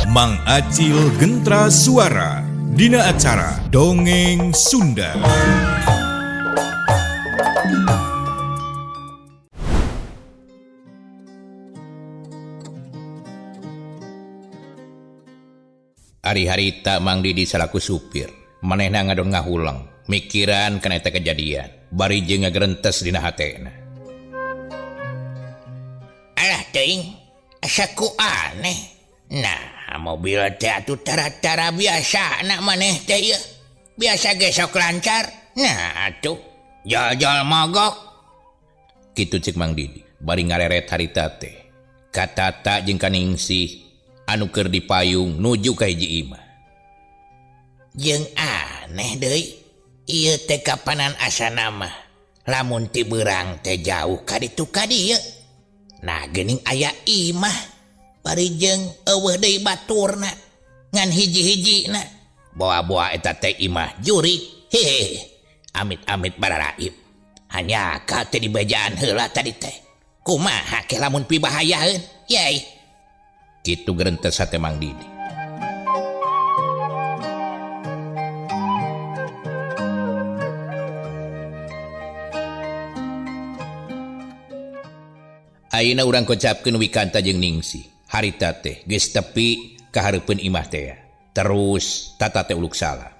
Mang Acil Gentra Suara dina acara Dongeng Sunda. Ari harita Mang Didi salaku supir manehna ngadon ngahuleng mikiran kana eta kejadian bari jeung ngagerentes dina hatena. Alah teuing asa ku aneh. Nah mobil teh atuh tara-tara biasa anak maneh teh ieu. Biasa ge sok lancar. Nah atuh jol-jol mogok. Kitu cek Mang Didi bari ngareret harita teh. Ka Tata jeung ka Ningsih anu keur dipayung nuju ka hiji imah. Jeung aneh deui ieu teh kapanan asana mah lamun ti beurang teh jauh ka ditu ka dieu. Nah geuning aya imah bari jeung eueuh deui baturna ngan hiji-hijina boa-boa eta teh imah jurig. Hehehe amit-amit bararaib. Hanya ka teh dibejaan heula tadi teh. Kumaha ke lamun pibahayaeun? Yey. Kitu gerentes hate Mang Didi. Ayeuna urang kocapkeun Wikanta jeung Ningsih. Harita teh geus tepi ka hareupeun imah teh. Terus Tata teh uluk salah.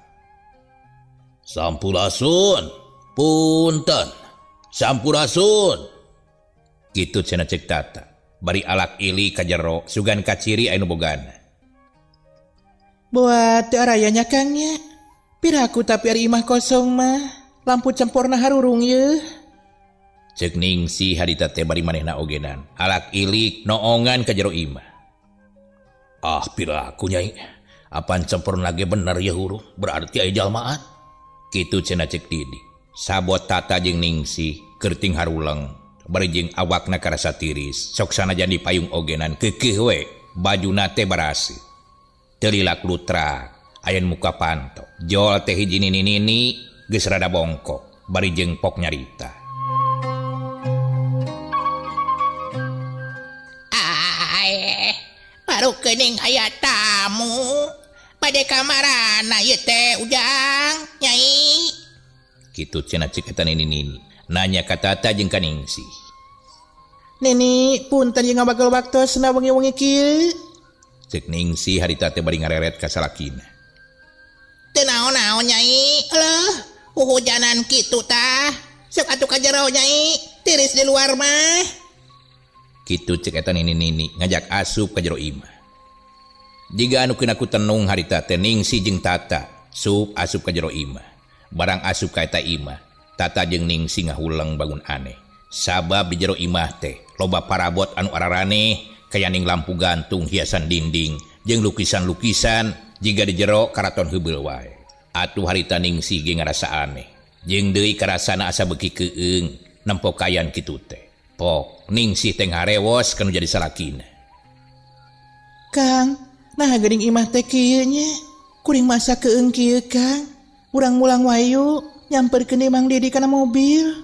Sampurasun, punten. Sampurasun. Kitu cenah cek Tata. Bari alak ili ka jero sugan kaciri anu bogana. Buat teu arayanya Kang nya. Piraku tapi ari imah kosong mah. Lampu cemporna harurung yeuh. Cek Ningsih harita teh bari manehna ogenan. Alak ilik noongan ka jero imah. Ah piraku nyai. Apan cemporna ge bener ye hurung. Berarti aya jalmaan. Kitu cenah cek Didi. Sabot Tata jeung Ningsih kerting haruleng. Bari jeung awakna karasa tiris. Sok sanajan dipayung ogenan keukeuh we. Bajuna teh baraseuh. Teu lilak lutrak. Aya nu muka panto. Jol teh hiji nini-nini geus rada bongkok. Bari jeung pok nyarita. Baru kening aya tamu bade kamarana ieu teh Ujang nyai. Kitu cenah cek eta nini-nini nanya ka Tata jeung ka Ningsih. Nini punten jeung ngabagel waktosna wengi-wengi kieu. Cek Ningsih harita teh bari ngareret ka salakina. Teu naon-naon nyai, leuh huhujanan kitu tah. Sok atuh ka jero nyai, tiris di luar mah. Kitu cek eta nini-nini ngajak asup ka jero imah. Jiga anu keuna ku tenung harita teh Ningsih jeung Tata sup asup ka jero imah. Barang asup ka eta imah, Tata jeung Ningsih ngahuleng bangun aneh. Sabab di jero imah teh loba parabot anu araraneh kayaning lampu gantung hiasan dinding jeung lukisan-lukisan jiga di jero karaton heubeul wae. Atuh harita Ningsih ge ngarasa aneh. Jeung deui karasana asa beuki keung nempo kayan kitu teh. Pok Ningsih teh ngarewos kanu jadi salakina. Kang, nah geuning imah teh kieu nya. Kuring masa keung kieu Kang. Urang mulang wae yuk nyamperkeun Mang Didi kana mobil.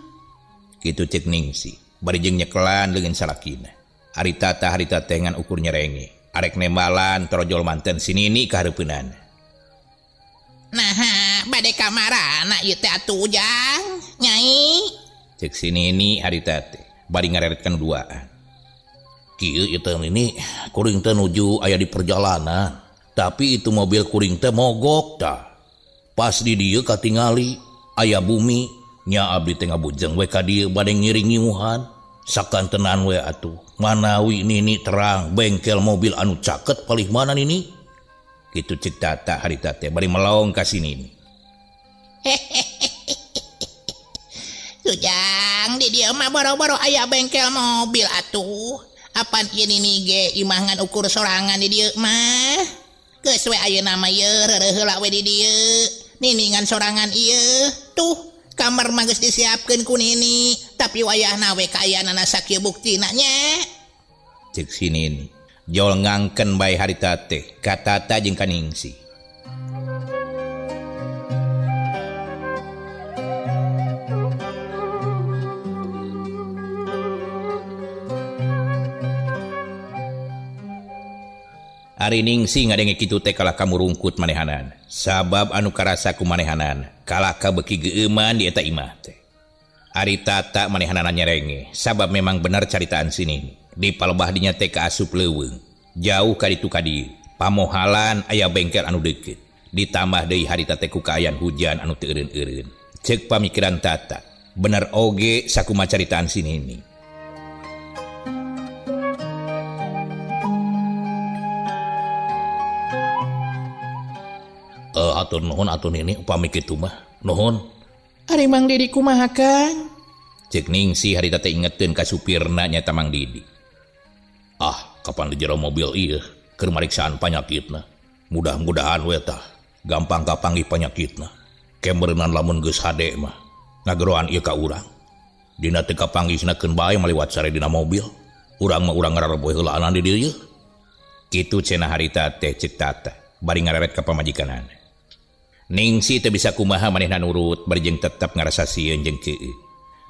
Kitu cek Ningsih bari jeung nyekelan leungeun salakina. Ari Tata harita teh ngan ukur nyerenge. Arek nembalan torojol manten si Nini ka hareupeunana. Nah, bade kamarana ieu teh atuh Ujang, nyai. Cek si Nini harita teh bari ngareretkeun duaan. Kieu ieu teh Nini, kuring teh nuju aya di perjalanan, tapi itu mobil kuring teh mogok tah. Pas di dieu katingali aya bumi, nya abdi teh ngabujeng we ka dieu bade ngiring ngiuhan. Sakantenan we atuh. Manawi Nini terang bengkel mobil anu caket palih mana Nini? Kitu cek Tata harita teh bari melong ka si Nini. Ujang di dieu mah boro-boro aya bengkel mobil atuh. Apan ieu Nini ge imah ngan ukur sorangan di dieu mah. Geus we ayeuna mah ieu reureuh heula we di dieu. Nini ngan sorangan ieu. Tuh kamar mah geus disiapkeun ku Nini, tapi wayahna we kaayaanana sakieu buktina nya. Cek si Nini. Jol ngangken bae harita teh ka Tata jeung ka Ningsih. Ari Ningsih ngadenge kitu teh kalah kamurungkut manehanan. Sabab anu karasa ku manehanan kalah ka beuki geueuman di eta imah teh. Ari Tata manehanana nyerenge sabab memang bener caritaan si Nini. Di palebah dinya teh kaasup leuweung. Jauh ka ditu ka dieu. Pamohalan aya bengkel anu deukeut. Ditambah deui harita teh ku kaayaan hujan anu teu eureun-eureun. Ceuk pamikiran Tata, bener oge sakumaha caritaan si Nini. Atur nuhun atuh Nini upami kitu mah. Nuhun. Ari Mang Didi kumaha Kang? Ceuk Ningsih harita teh ingeteun ka supirna nyaeta Mang Didi. Ah, kapan di jero mobil ieu keur mariksaan panyakitna. Mudah-mudahan we tah gampang kapanggih panyakitna. Kemeureunan lamun geus hade mah ngageroan ieu ka urang. Dina teu kapanggisna keun bae maliwat sare dina mobil. Urang mah urang ngarareboy heulaanan di dieu. Kitu cenah harita teh ceuk Tata bari ngareret ka pamajikanana. Ningsih teu bisa kumaha manehna nurut bari jeung tetep ngarasa sieun jeung keueuh.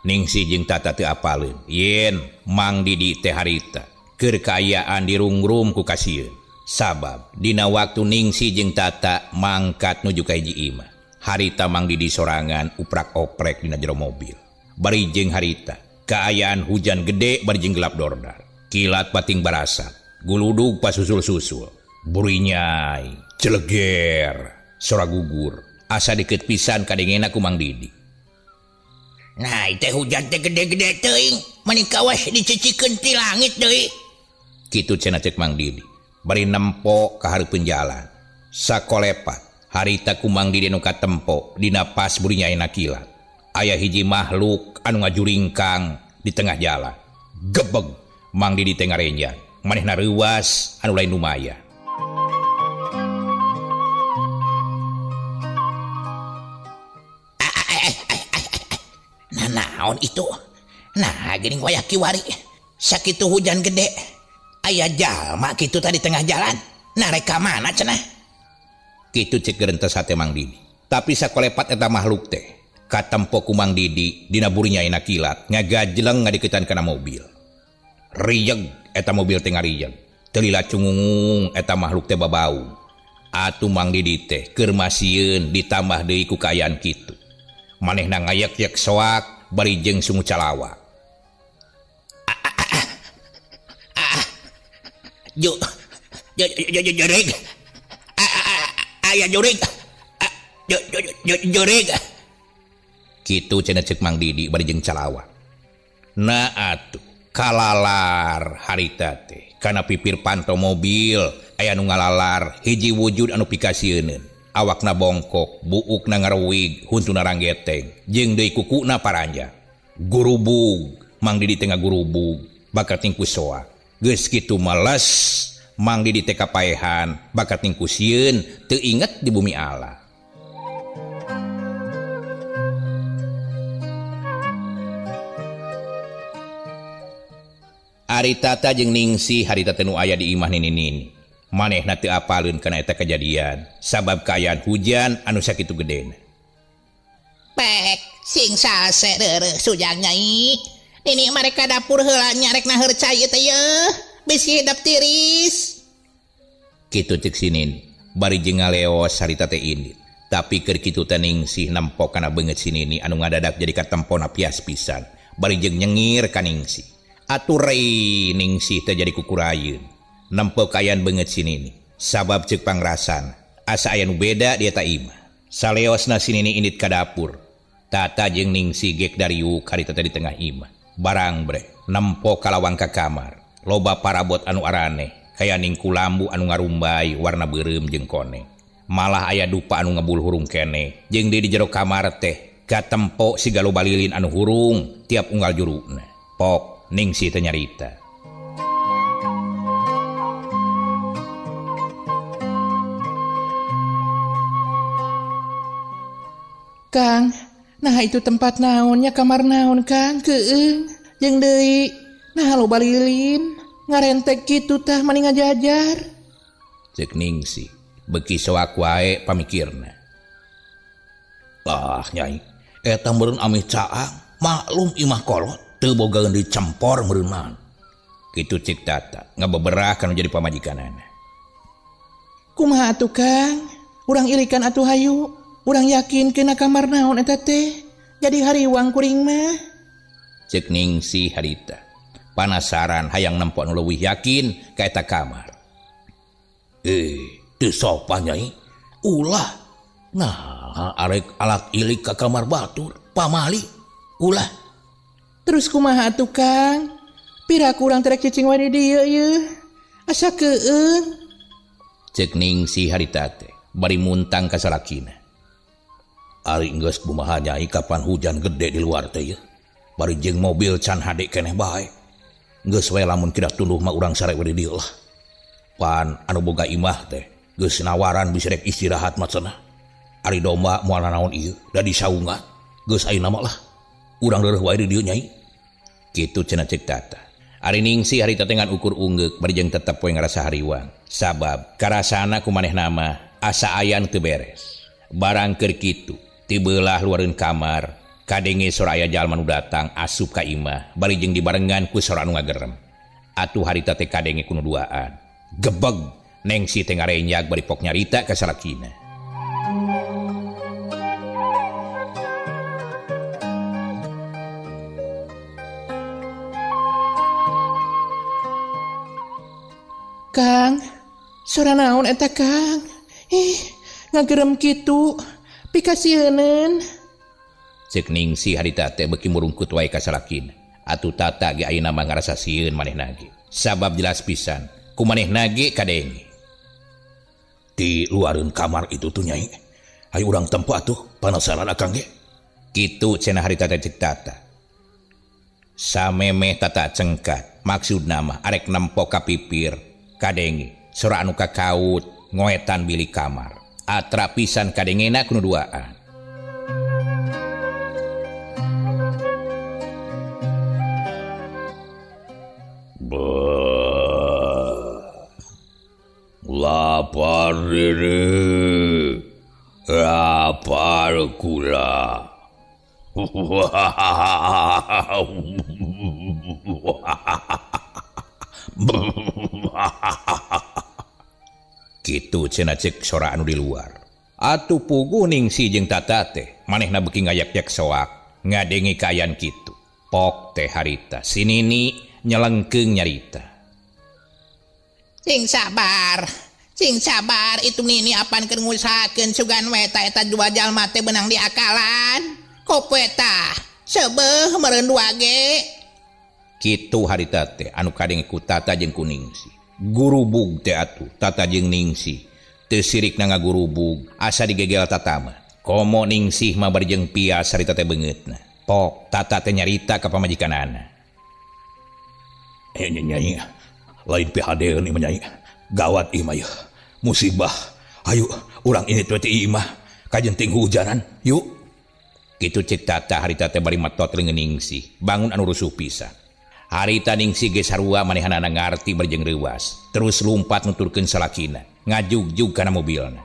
Ningsih jeung Tata teu apaleun yen Mang Didi teh harita keur kaayaan dirungrum ku kasieun. Sabab dina waktu Ningsih jeung Tata mangkat nuju ka hiji imah, harita Mang Didi sorangan uprak-oprek dina jero mobil. Bari jeung harita kaayaan hujan gede bari jeung gelap dordar. Kilat pating barasat, guludug pasusul-susul, burinyai, celeger, sora gugur, asa deukeut pisan kadengena ku Mang Didi. Nah, teh hujan teh gede-gede teuing, mani kawas dicicikeun ti langit deui. Kitu cenah ceuk Mang Didi, bari nempo ka hareupeun jalan. Sakolepat harita ku Mang Didi nu katempo dina pas burinyai kilat. Aya hiji makhluk anu ngajuringkang di tengah jalan. Gebeg Mang Didi teh ngarenjang, manehna reuwas anu lain lumayan. Nah, naon itu? Nah, geuning wayah kiwari. Sakitu hujan gede. Aya jalma kitu tadi tengah jalan. Nah, rek ka mana cenah? Kitu ceuk gerentes hate Mang Didi. Tapi sakolepat eta makhluk teh katempo ku Mang Didi dina burinyai kilat ngagajleng ngadeuketan kana mobil. Riyeg eta mobil teh ngariyeg. Teu lila cungungung eta makhluk teh babau. Atuh Mang Didi teh keur masieun ditambah deui ku kaayaan kitu. Manehna ngayek-yek soak bari jeung sungu calawa. Jurig. Aya jurig. Jurig. Kitu cenah ceuk Mang Didi bari jeung calawa. Nah atuh kalalar harita teh kana pipir panto mobil aya nu ngalalar hiji wujud anu pikasieuneun. Awakna bongkok, buukna ngaruwig, huntuna ranggeteng, jeung deui kukuna paranjang. Gurubug, Mang Didi teh ngagurubug, bakat tingku soak. Geus kitu males, Mang Didi teh kapaehan, bakat tingku sieun, teu inget di bumi Allah. Ari Tata jeung Ningsih harita teh nu aya di imah nini-nini. Manehna teu apaleun kana eta kejadian sabab kaayaan hujan anu sakitu gedena. Pek sing sase reureuh sujang nyai. Nini mereka dapur heula nyarek naheur cai teh yeuh. Bisi hidep tiris. Kitu ceuk si Nini bari jeung ngaleos harita teh indit. Tapi keur kitu teh Ningsih nempo kana beungeut si Nini anu ngadadak jadi katempona pias pisan bari jeung nyengir ka Ningsih. Atuh rei Ningsih teh jadi kukurayeun. Nempo kaayaan beungeut si Nini sabab ceuk pangrasan asa aya nu beda di eta imah. Saleosna si Nini indit ka dapur. Tata jeung Ningsih gek dariuk harita teh di tengah imah. Barang bre nempo kalawang ka kamar. Loba parabot anu araneh kaya ningku lambu anu ngarumbay warna beureum jeung koneng. Malah aya dupa anu ngebul hurung keneh jeung deui di jero kamar teh katempo siga loba lilin anu hurung tiap unggal juruna. Pok Ningsih teh nyarita. Kang, nah itu tempat naonnya kamar naon Kang keueung jeung deui. Nah loba lilin ngarentek kitu tah mani ngajajar. Ceuk Ningsih beuki soak wae pamikirna. Ah nyai, eta meureun amih caang, maklum imah kolot teu bogaeun dicempor meureun mah. Kitu ceuk Tata ngabeberah kana jadi pamajikanana. Kumaha atuh Kang? Urang ilikan atuh hayu. Urang yakin kena kamar naon eta teh. Jadi hariwang kuring mah. Cek Ningsih harita. Panasaran hayang nempo nu leuwih yakin ka eta kamar. Teu sopan Nyai. Ulah. Nah, arek alak ilik ka kamar batur, pamali. Ulah. Terus kumaha atuh Kang? Pira kurang terek cicing wae di dieu ieu. Asa keueung. Cek Ningsih harita teh bari muntang ka salakina. Ari geus kumaha Nyai kapan hujan gede di luar teh ieu. Bari jeung mobil can hade keneh bae. Geus we lamun kira tunduh mah urang sare we di dieu lah. Pan anu boga imah teh geus nawaran bisa rek istirahat mah cenah. Ari domba moal nanaon ieu da disaungan. Geus ayeuna mah lah. Urang leureih wae di dieu Nyai. Kitu cenah cek Tata. Ari Ningsih harita teh ngan ukur unggeuk bari jeung tetep we ngarasa hariwang. Sabab karasana ku manehna mah asa aya nu teu beres. Barang keur kitu tibelah luareun kamar kadenge sora aya jalma nu datang asup ka imah bari jeung dibarengan ku sora anu ngagerem. Atuh harita teh kadenge ku nu duaan. Gebeg Ningsih teh ngarenjag bari pok nyarita ka salakina. Kang, sora naon eta Kang? Ih, ngagerem kitu. Pikasieuneun. Cek Ningsih harita teh beuki murungkut wae ka salakina. Atuh Tata ge ayeuna mah ngarasa sieun manehna ge. Sabab jelas pisan ku manehna ge kadenge. Di luareun kamar itu tuh Nyai. Hayu urang tempo atuh, panasaran akang ge. Kitu cenah harita teh cek Tata. Samemeh Tata cengkat, maksudna mah arek nempo ka pipir kadenge sora anu kakaut ngoetan bilik kamar. Atra pisan kadengena ku nu duaan. Lapar diri, lapar kula. Kitu cenah cek sora anu di luar. Atuh puguh Ningsih jeung Tata teh manehna beuki ngayak-yak soak ngadenge kaayaan kitu. Pok teh harita si Nini nyelengkeung nyarita. Cing sabar itu Nini apan keur ngusahakeun sugan we ta eta dua jalma teh beunang diakalan. Kopo eta seubeuh meureun dua ge. Kitu harita teh anu kadenge ku Tata jeung ku Ningsih. Gurubug teh atuh Tata jeung Ningsih teu sirikna ngagurubug asa digegel Tata mah. Komo Ningsih mah bari jeung pias harita teh beungeutna. Pok Tata teh nyarita ka pamajikanana. Nyai, lain PHD ieu mah Nyai. Gawat ieu mah yeuh. Musibah. Hayu urang ini teh ti imah kajenting hujanan. Yuk. Kitu cek Tata harita teh bari metot leungeun Ningsih. Bangun anu rusuh pisan. Harita Ningsih ge sarua manehanana ngarti bari jeung reuwas. Terus lumpat nuturkeun salakina, ngajugjug kana mobilna.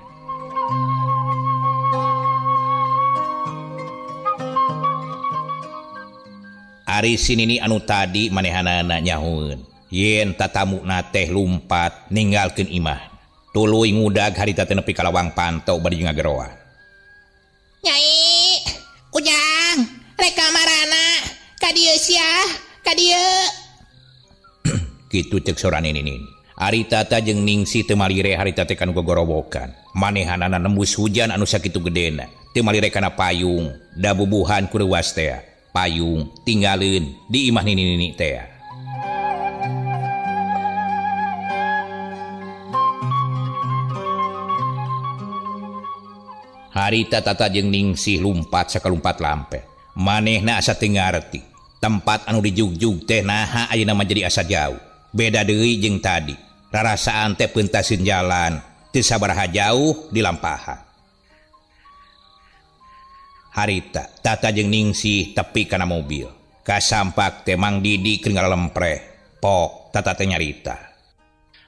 Ari si Nini anu tadi manehanana nyahueun yen tatamuna teh lumpat ninggalkeun imah. Tuluy ngudag harita teh nepi ka lawang panto bari jeung ngageroan. Nyai, Ujang, rek ka marana? Ka dieu sia, ka dieu. Kitu cek sora Nini. Ari Tata jeung Ningsih teu malire harita teh kanu gogorowokan. Manehanana nembus hujan anu sakitu gedena. Teu malire kana payung, da bubuhan ku reuwas teh. Payung tinggaleun di imah Nini teh. Harita Tata jeung Ningsih lumpat sakalumpat lampe. Manehna asa teu ngarti. Tempat anu dijugjug teh naha ayeuna mah jadi asa jauh. Beda deui jeung tadi. Rarasaan teh peuntaseun jalan, teu sabaraha jauh dilampahan. Harita Tata jeung Ningsih tepi kana mobil. Kasampak teh Mang Didi keur ngalempreh. Pok Tata teh nyarita.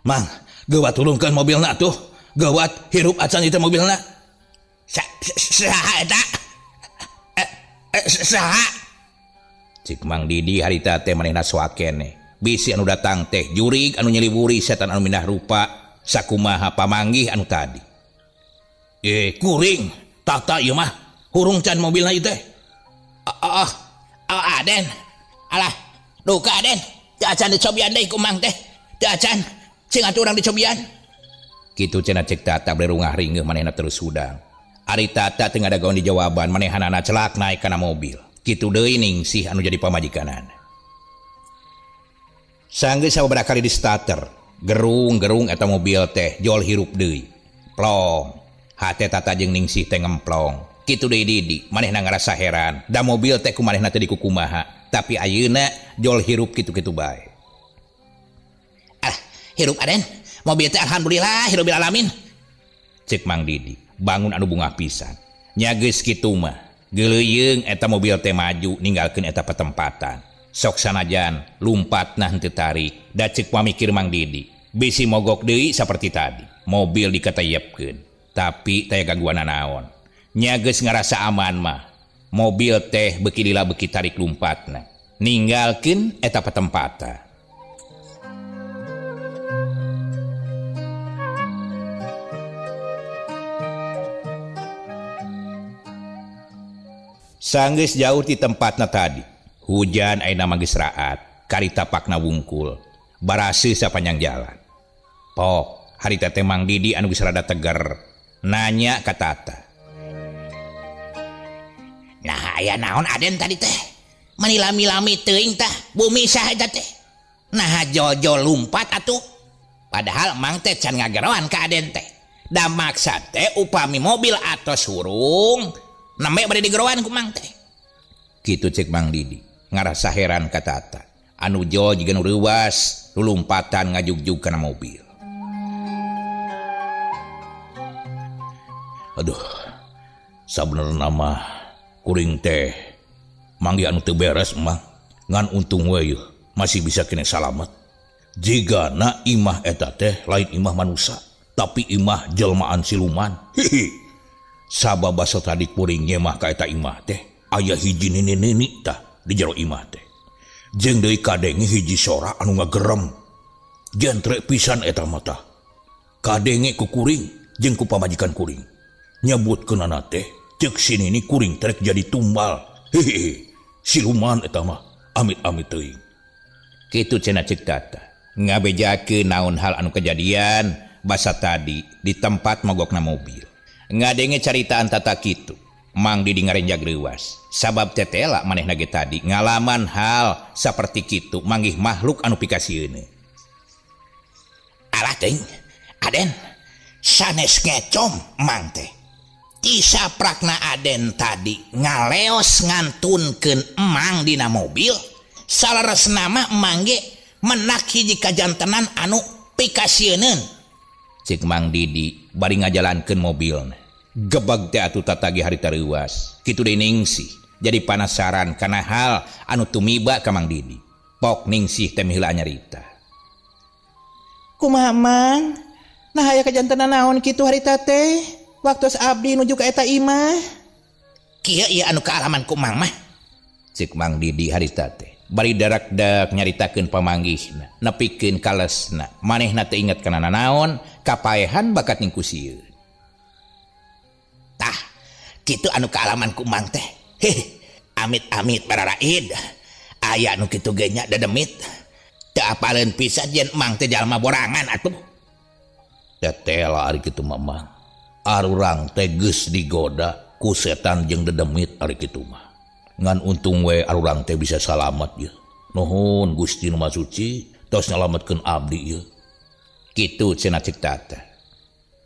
Mang, geuwat turunkeun mobilna atuh. Geuwat hirup acan ieu mobilna. Saha eta? Saha? Cik Mang Didi harita teh manehna soak keneh. Bisi anu datang teh jurig anu nyeliwuri setan anu mindah rupa Sakumaha pamanggih anu tadi. Kuring Tata ieu mah hurung can mobilna ieu teh. Aden. Alah, duka Aden. Teu acan dicobian deui ku Mang teh. Teu acan cing atuh urang dicobian. Kitu cenah cek Tata bari rungah ringeuh manehna terus hudang. Ari Tata teu ngadagoan di jawaban manehanana celak naik kana mobil. Kitu deui Ningsih anu jadi pamajikanana. Sanggeus sababaraha kali di starter, gerung-gerung eta mobil teh jol hirup deui. Plong. Hate Tata jeung Ningsih teh ngemplong. Kitu deui Didi, manehna ngarasa heran. Da mobil teh ku manehna teh dikukumaha, tapi ayeuna jol hirup kitu-kitu bae. Ah, hirup Aden. Mobil teh alhamdulillah hirup alamin. Cek Mang Didi, bangun anu bungah pisan. Nya geus kitu mah, geuleuyeung eta mobil teh maju ninggalkeun eta patempatan. Sok sanajan lumpatna henteu tarik, da ceuk pamikir Mang Didi, bisi mogok deui saperti tadi. Mobil dikatayepkeun, tapi taya gangguan naon. Nya geus ngarasa aman mah. Mobil teh beuki lila beuki tarik lumpatna, ninggalkeun eta patempatan. Sanggeus jauh ti tempatna tadi. Hujan ayeuna mah geus raat, karita pakna wungkul, baraseuh sapanjang jalan. Pok, harita teh Mang Didi anu geus rada teger, nanya ka Tata. Nah, aya naon Aden tadi teh? Mani lami-lami teuing tah, bumi saha eta teh? Nah, jol-jol lumpat atuh. Padahal Mang teh can ngageroan ka Aden teh. Da maksa teh upami mobil atos hurung, nembe bade digeroan ku Mang teh. Kitu cek Mang Didi, ngarasa heran ka Tata. Anu jol jiga nu reuwas, lulumpatan ngajugjug kana mobil. Aduh, sabenerna mah kuring teh manggih anu teu beres mah, ngan untung we yeuh masih bisa kene salamet. Jigana imah eta teh lain imah manusa, tapi imah jelmaan siluman. Hihi. Sabab basa tadi kuring nyemah ka eta imah teh aya hiji nini-nini tah di jero imah teh. Jeung deui kadenge hiji sora anu ngagerem. Jentre pisan eta mah tah. Kadenge ku kuring jeung ku pamajikan kuring. Nyebutkeunana teh ceuk si nini kuring terek jadi tumbal. Hihihi. Siluman eta mah amit-amit teuing. Kitu cenah ceuk Tata. Ngabejakeun naon hal anu kejadian basa tadi di tempat mogokna mobil. Ngadenge caritaan Tata kitu. Mang Didi ngarenjag reuwas. Sabab tetela manehna ge tadi ngalaman hal saperti kitu manggih makhluk anu pikasieun. Alah teuing, Aden, sanes ngecom Mang teh. Tisaprakna Aden tadi ngaleos ngantunkeun Emang dina mobil, salaresna mah Emang ge menak hiji kajantenan anu pikasieuneun. Cek Mang Didi bari ngajalankeun mobilna. Gebag teh atuh Tata ge harita reuwas. Kitu deui Ningsih jadi panasaran kana hal anu tumiba ka Mang Didi. Pok Ningsih teh miheula nyarita. Kumaha Mang? Nah aya kajantenan naon kitu harita teh? Waktu abdi nuju ka eta imah. Kieu ieu anu kaalaman ku Mang mah. Cek Mang Didi harita teh. Bari darak-dak nyaritakeun pamanggihna, nepikeun kalesna. Manehna teh inget kana nanaon, kapaehan bakat ning ku sieun. Tah, kitu anu kaalaman ku Mang teh. Heh, amit-amit bararaid. Aya nu kitu ge nya dedemit. Teu apaleun pisan yen Mang teh jalma borangan atuh. Tetela ari kitu mah Mang. Arurang teh geus digoda ku setan jeung dedemit ari kitu mah. Ngan untung we arurang teh bisa salamet yeuh. Nuhun Gusti nu Maha Suci tos nyalametkeun abdi yeuh. Kitu cenah cek Tata.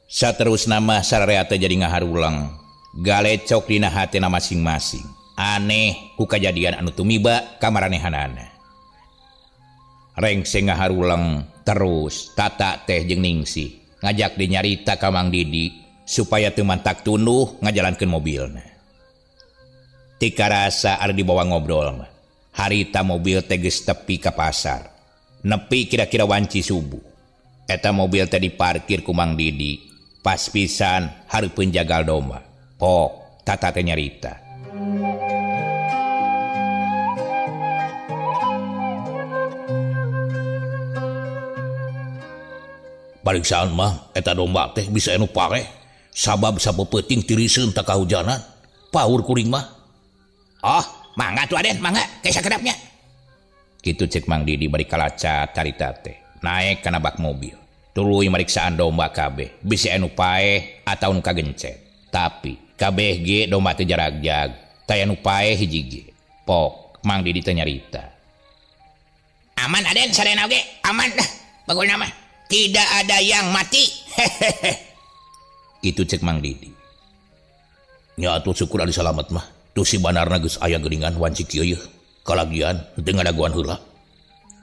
Saterusna mah sararea teh jadi ngaharulang. Galecok dina hatena masing-masing. Aneh ku kajadian anu tumiba ka maranehanana. Rengse ngaharulang terus Tata teh jeung Ningsih ngajak dinyarita ka Mang Didi supaya teu mantak tunduh ngajalankeun mobilna. Tika rasa ari dibawa ngobrol mah. Harita mobil teh geus tepi ka pasar. Nepi kira-kira wanci subuh. Eta mobil teh diparkir ku Mang Didi. Pas pisan hareupeun jagal domba. Pok, Tata teh nyarita. Pariksaan mah eta domba teh bisa anu pareh sabab sapeupeting tiriseun tak kahujanan. Paur kuring mah. Oh, mangga tuh Aden, mangga ke sakedapnya. Kitu cek Mang Didi bari kalacat carita teh. Naek kana bak mobil. Tuluy mariksaan domba kabeh, bisi anu paeh atau nu kagencet. Tapi kabeh ge domba teh jaragjag, taya nu paeh hiji ge. Pok Mang Didi teh nyarita. Aman Aden, sadayana oge, aman dah. Bagulna mah tidak ada yang mati. Hehehe. Kitu cek Mang Didi. Nya atuh syukur ari salamet mah. Tuh si banarna geus aya geuningan wanci kieu yeuh. Kalagian teu ngadaguan heula.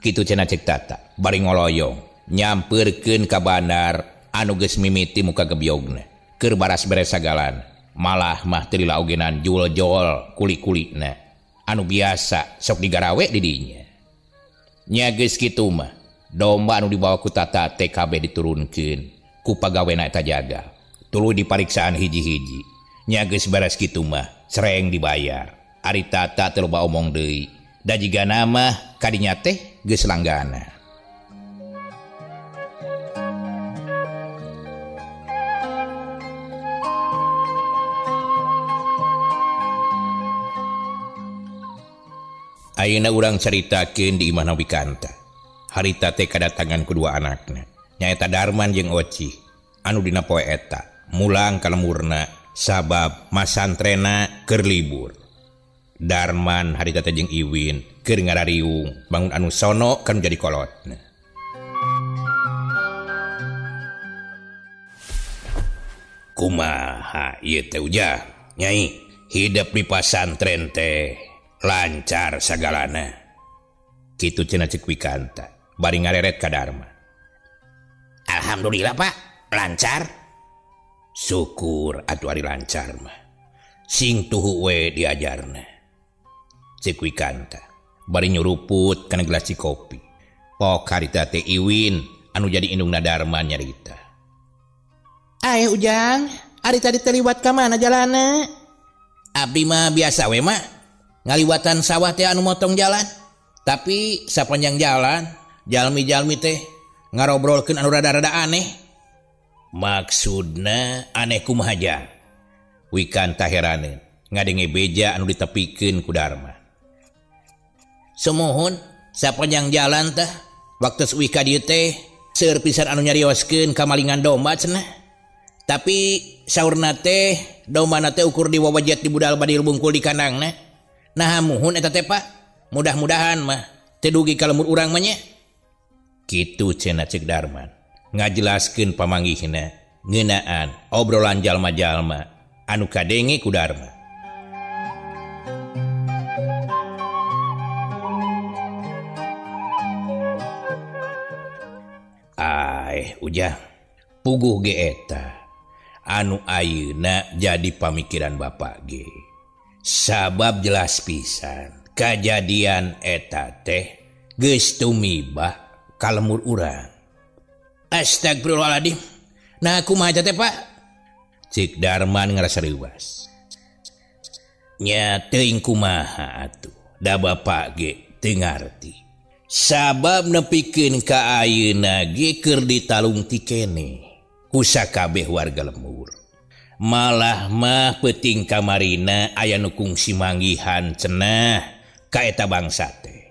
Kitu cenah cek Tata bari ngoloyong nyampeurkeun ka bandar anu geus mimiti muka gebyogna. Keur baras beres sagalan. Malah mah teu dilaogenan jul-jol kuli-kulina anu biasa sok digarawe di dinya. Nya geus kitu mah domba anu dibawa ku Tata teh kabeh diturunkeun ku pagawena eta jaga. Tuluy dipariksaan hiji-hiji. Nya geus beres kitu mah sereng dibayar. Ari Tata teu loba omong deui. Da jigana mah kadinya teh geus langgana. Ayeuna urang caritakeun di imahna Wikanta. Harita teh kadatangan kedua anakna, nyaeta Darman jeung Oci. Anu dina poe eta mulang ka lemurna sabab masantrena keur libur. Darman harita teh jeung Iwin keur ngarariung bangun anu sono kan jadi kolotna. Kumaha ieu teh ujang? Nyai, hidup di pasantren teh lancar sagalana. Kitu cenah cek Wikanta bari ngareret ka Darman. Alhamdulillah Pak, lancar. Syukur atuh ari lancar mah. Sing tuhu we diajarna. Cek Wikanta bari nyuruput kana gelas kopi. Pok harita teh Iwin anu jadi indungna Darman nyarita. Aeh Ujang, ari tadi teliwat ka mana jalana? Abdi mah biasa we mah. Ngaliwatan sawah teh anu motong jalan. Tapi sapanjang jalan jalmi-jalmi teh ngarobrolkeun anu rada-rada aneh. Maksudna aneh kumaha jang? Wikanta heraneun ngadenge beja anu ditepikeun ku Darman. Sumuhun sapanjang jalan teh waktu uih ka dieu teh seueur pisan anu nyarioskeun kamalingan domba cenah. Tapi saurna teh dombana teh ukur diwawajet di budal badil bungkul di kandangna. Nah muhun eta teh Pak, mudah-mudahan mah teu dugi ka lemur urang mah nya. Kitu cenah cek Darman ngajelaskeun pamanggihna ngeunaan obrolan jalma-jalma anu kadenge ku Darman. Aeh Ujang, puguh ge eta anu ayeuna jadi pamikiran bapak ge. Sabab jelas pisan kajadian eta teh geus tumibah ka lemur urang. Astagfirullahaladzim. Nah kumaha teh Pak? Cik Darman ngarasa reuwas. Nya teuing kumaha atuh, da bapak ge teu ngarti. Sabab nepikeun ka ayeuna ge keur ditalung ti keneh ku sakabeh warga lembur. Malah mah peuting kamarina aya nu kungsi manggihan cenah ka eta bangsa teh.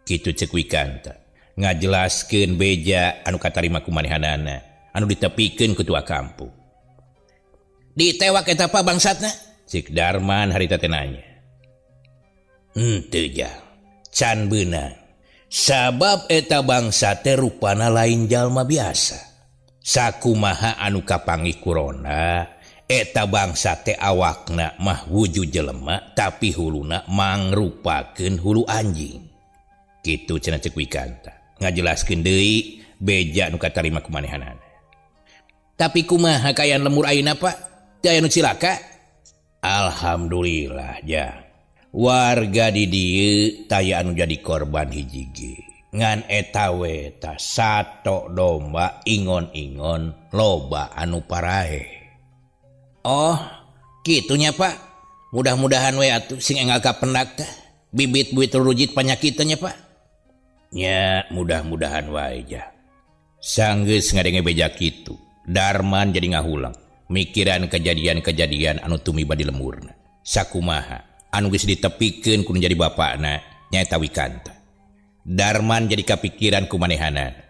Kitu cek Wikanta ngajelaskeun beja anu katarima ku manehanana anu ditepikeun ku tua kampung. Ditewak eta pa bangsatna? Cik Darman harita teh nanya. Henteu jang, can beunang. Sabab eta bangsa teh rupana lain jalma biasa. Sakumaha anu kapanggih corona, eta bangsa teh awakna mah wujud jelema tapi huluna mangrupakeun hulu anjing. Kitu cenah cek Wikanta ngajelaskeun deui beja nu katarima ku manehanana. Tapi kumaha kaayaan lemur ayeuna Pak? Teu aya nu cilaka? Alhamdulillah jang. Warga di dieu taya anu jadi korban hiji ge. Ngan eta we tah sato domba ingon-ingon loba anu paraeh. Oh, kitunya Pak. Mudah-mudahan we atuh sing enggal kapendak teh. Bibit-bibit rujit panyakitnya Pak. Nya mudah-mudahan wae jah. Sanggeus ngadenge beja kitu, Darman jadi ngahulang mikiran kejadian-kejadian anu tumiba di lemburna. Sakumaha anu geus ditepikeun ku nu jadi bapakna nyaeta Wikanta. Darman jadi kapikiran ku manehanana.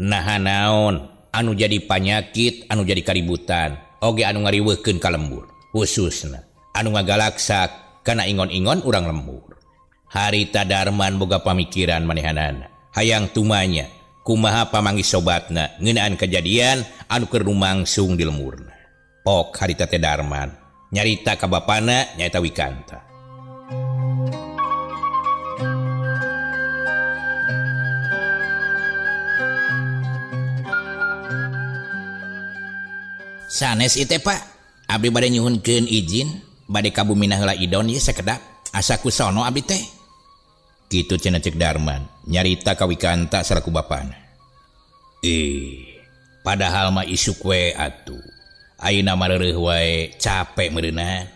Naha naon anu jadi panyakit, anu jadi kaributan, oge anu ngariweuhkeun ka lembur, khususna anu ngagalaksak kana ingon-ingon urang lembur. Harita Darman boga pamikiran manehanana, hayang tumanya kumaha pamanggih sobatna ngeunaan kejadian anu keur lumangsung di lemburna. Pok harita teh Darman nyarita ka bapana nyaeta Wikanta. Sanes ieu teh Pak, abdi bade nyuhunkeun izin bade ka bumina heula Idon ieu sakedap asa ku sono abdi teh. Kitu cenah cek Darman nyarita ka Wikanta salaku bapana. Padahal mah isuk we atuh. Ayeuna mah reureuh wae capek meureunna.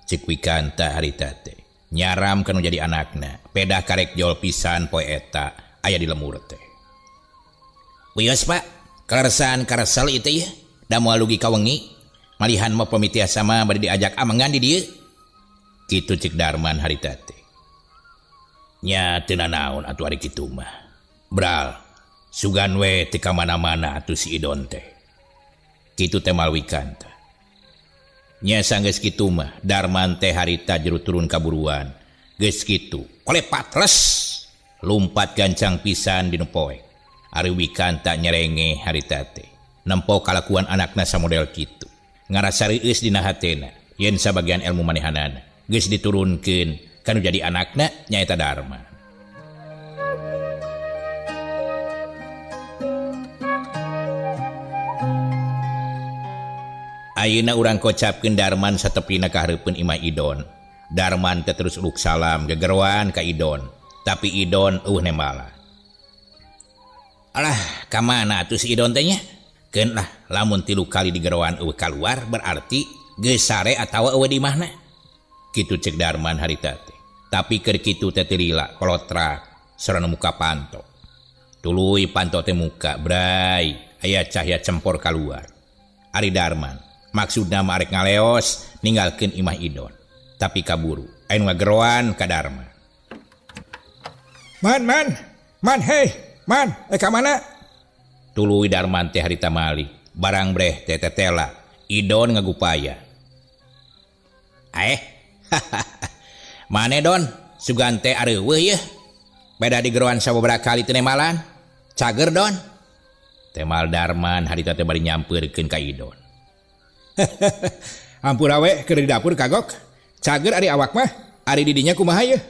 Cek Wikanta harita teh nyaram kanu jadi anakna, pedah karek jol pisan poe eta aya di lemur teh. Wios Pak, kaleresan karesel ieu teh ieu. Da moal dugi ka wengi, malihan mah pamitiasa mah bade diajak amengan di dieu. Kitu cek Darman harita teh. Nya teu nanaon atuh ari kitu mah. Bral, sugan we teu ka mana-mana atuh si Idon teh. Kitu teh mal Wikanta. Nya sanggeus kitu mah Darman teh harita jero turun ka buruan. Geus kitu, kolepat les lumpat gancang pisan dinu poek. Ari Wikanta nyerenge harita teh. Nempo kalakuan anakna samodel kitu. Ngarasa reueus dina hatena yen sabagian ilmu manehanana geus diturunkeun kanu jadi anakna nyaeta Darman. Ayeuna urang kocapkeun Darman satepina ka hareupeun imah Idon. Darman teh terus uluk salam gegeroan ka Idon, tapi Idon eueuh nemala. Alah, ka mana atuh si Idon teh nya? Keun lah, lamun 3 kali digeroan eueuh kaluar berarti geus sare atawa eueuh di imahna. Kitu cek Darman harita teh. Tapi keur kitu teh teu lila kolotrak sarana muka panto. Tuluy panto teh muka bray, aya cahaya cempor kaluar. Ari Darman maksudna mah arek ngaleos ninggalkeun imah Idon. Tapi kaburu aya nu ngageroan ka Darman. Man man, man hei, man, ka mana? Tuluy Darman teh harita malih, barang breh teh tetela, Idon ngagupaya. Mane Don, sugan teh areuweuh yeuh. Beda digeroan sababaraha kali teu nemalan. Cager Don. Temal Darman harita teh bari nyampeurkeun ka Idon. Hampura we keur di dapur kagok. Cager ari awak mah, ari di dinya kumaha yeuh?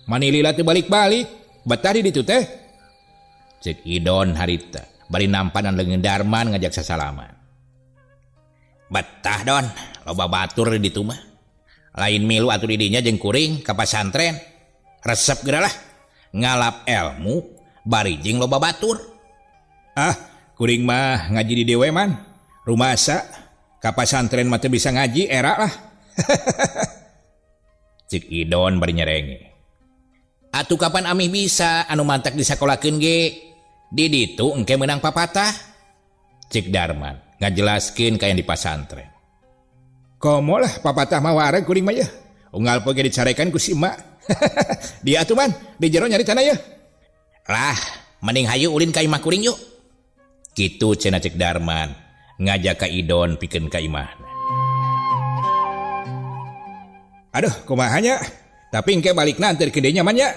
Mani lila teu balik-balik, betah di ditu teh. Cek Idon harita bari nampanan leungeun Darman ngajak sasalaman. Betah Don, loba batur di ditu mah. Lain milu atuh di dinya jeung kuring ka pasantren. Resep geura lah ngalap elmu bari jeung loba batur. Ah, kuring mah ngaji di dewe man. Rumasa ka pasantren mah teu bisa ngaji era lah. Cek Idon bari nyerenge. Atuh kapan amih bisa anu mantak disakolakeun ge? Di ditu engke meunang papatah. Cek Darman ngajelaskeun ka yang di pasantren. Komo lah papatah mah wareg kuring mah yeuh. Unggal poe ge dicarekan ku si emak. Dia atuh man, di jero nyari tanah yeuh. Lah, mending hayu ulin ka imah kuring yuk. Kitu cenah cek Darman ngajak ka Idon pikeun ka imahna. Aduh, kumaha nya? Tapi engke balikna anteur ke dinya man nya.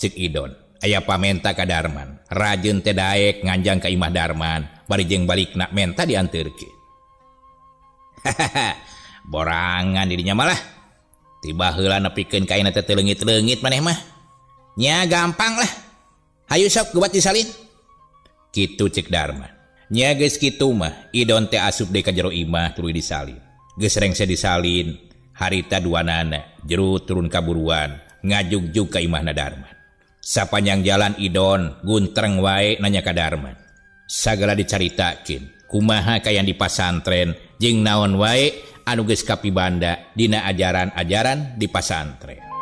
Cek Idon, aya pamenta ka Darman. Rajeun teh daek nganjang ka imah Darman, bari jeung balikna menta dianteurkeun. Borangan dirinya malah. Tiba heula nepikeun ka ayeuna teh teu leungit-leungit maneh mah. Nya gampang lah. Hayu sok gebat disalin. Kitu cek Darman. Nya geus kitu mah Idon teh asup deui ka jero imah tuluy disalin. Geus rengse disalin, harita duanana jero turun ka buruan ngajugjug ka imahna Darman. Sapanjang jalan Idon guntreng wae nanya ka Darman. Sagala dicaritakeun kumaha kayan di pasantren jeung naon wae anu geus kapibanda dina ajaran-ajaran di pasantren.